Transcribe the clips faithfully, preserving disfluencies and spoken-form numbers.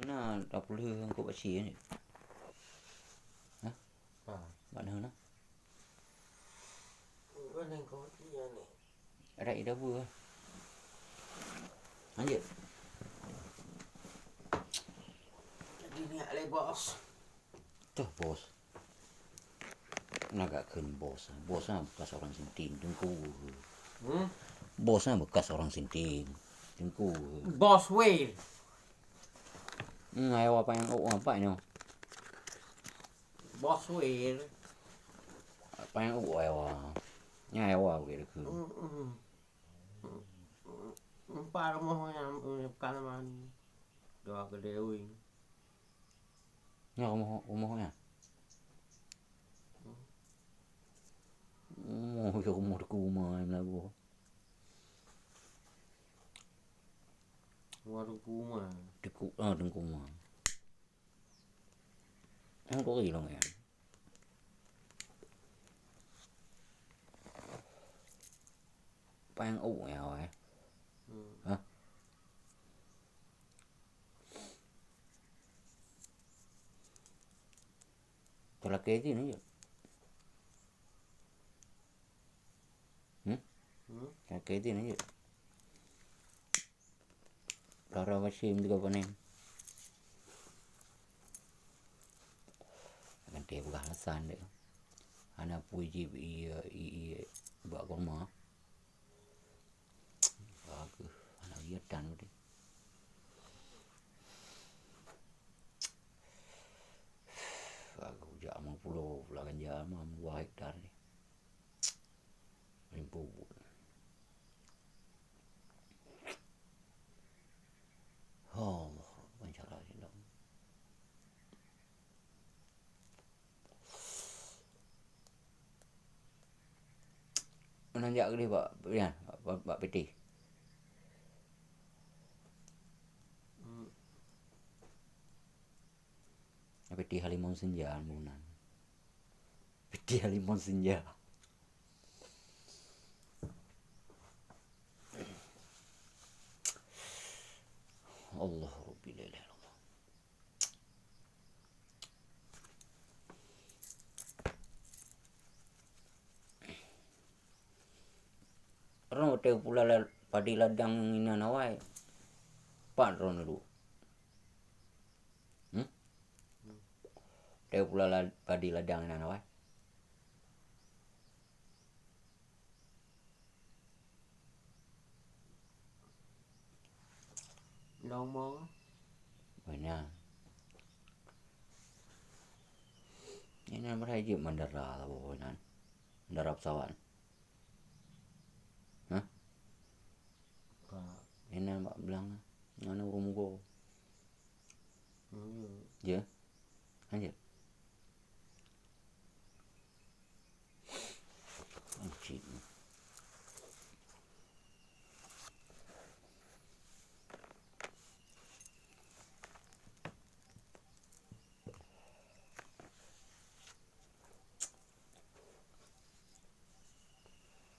Na dua puluh engkau bak sie ni. Hah? Bak na na? Ada ida bu. Lanjut. Jadi ni alai bos. Tuh bos. Nagak kheun bos. Bos na bekas orang sinting, teungku. Hmm? Bos na bekas orang sinting, teungku. Bos weh. Hmm, ayo apa yang oh apa nyo? Bos weh. Apa yang oh ayo. Nya ayo apa gitu. Hmm, hmm. Empat rumah yang bukan mana. Dua kedai weh. Nyoe rumoh, rumoh nyan? Rumoh, ya rumoh Teungku Uma nyang lagoe. Rumoh Teungku Uma. Teungku, ah, Teungku Uma. Nyang kuri lôn nyan. Paeng u ya, weh. Hmm. Hah? Talakée jih ni, hmm? Hmm? Talakée jih ni. Lara Wasim juga panen. Ganti peugah alasan dia. Hana pui jih, iya, iya, bak kurma. Bagus, anak iya tan tadi. Bagus, jak lima puluh pula ganja mah dua hektar ni. Limpu. Oh, banyak lagi dong. Meunan jak keudeh bak, ya, bak, bak pitih. Hmm. Pitih halimon senja meunan. Pitih halimon senja. Allah Rabbi la ilaha illallah. Ron watée pula la-, padi ladang inan awai. Pat ron duek. Hmm? Watée pula la-, padi ladang inan awai. Lông mo. Beuna. Inan beurai jeuet mandara saboh inan. Mandara pesawat. Hah? Ka. Inan bak blang. Ngon ureueng mugo. Hmm. Ya. Lanjut. Anjing.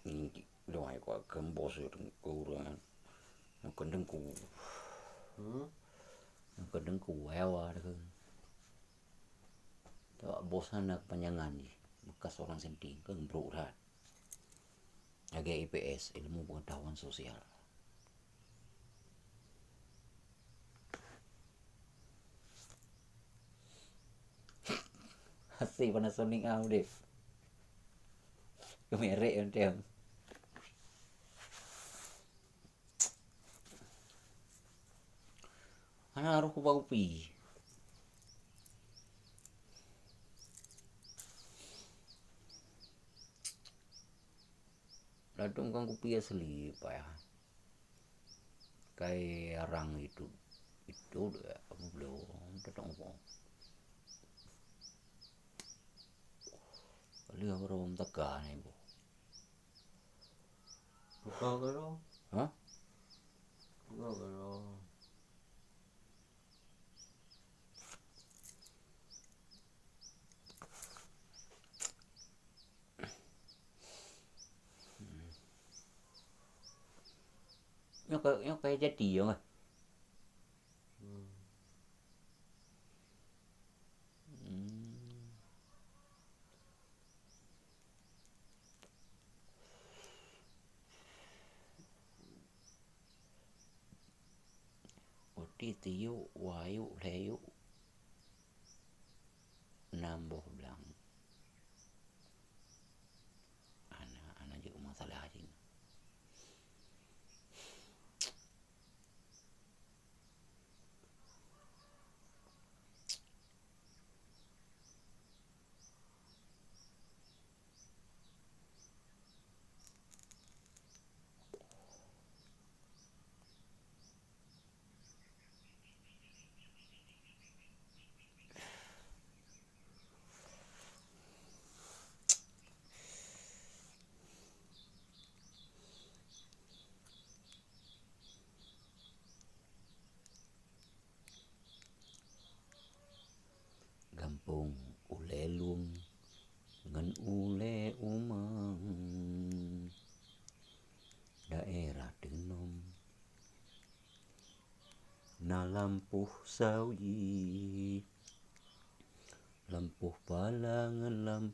Ni, dong ai keu bos ureueng. Nyang keu teungku. Hmm? Nyang keu teungku, ya, wa, dah. Tabak bos hana keupanjangan jih, bekas orang senting, kan brok that. Lagée I P S, ilmu pengetahuan sosial. Hase Panasonic ah udeb. Keumerek mantong. Hana roh kuba kupi. Ladom kan kupi asli, payah. Kai arang itu, itu dah apa belum, tetap apa. Kali apa orang teka ni, Bu? Buka ke lo? Hah? Buka ke lo? Nyoe ka, nyoe ka jadi, ya, kan? Hmm. Tiyuk, wayuk, lhèyuk, nam boh blang. Ana, ana jeuet masalah jih. Gampông ulèe lueng ngon ulèe umang, daerah Teunom. Na lampôh sawi, lampôh pala ngon lam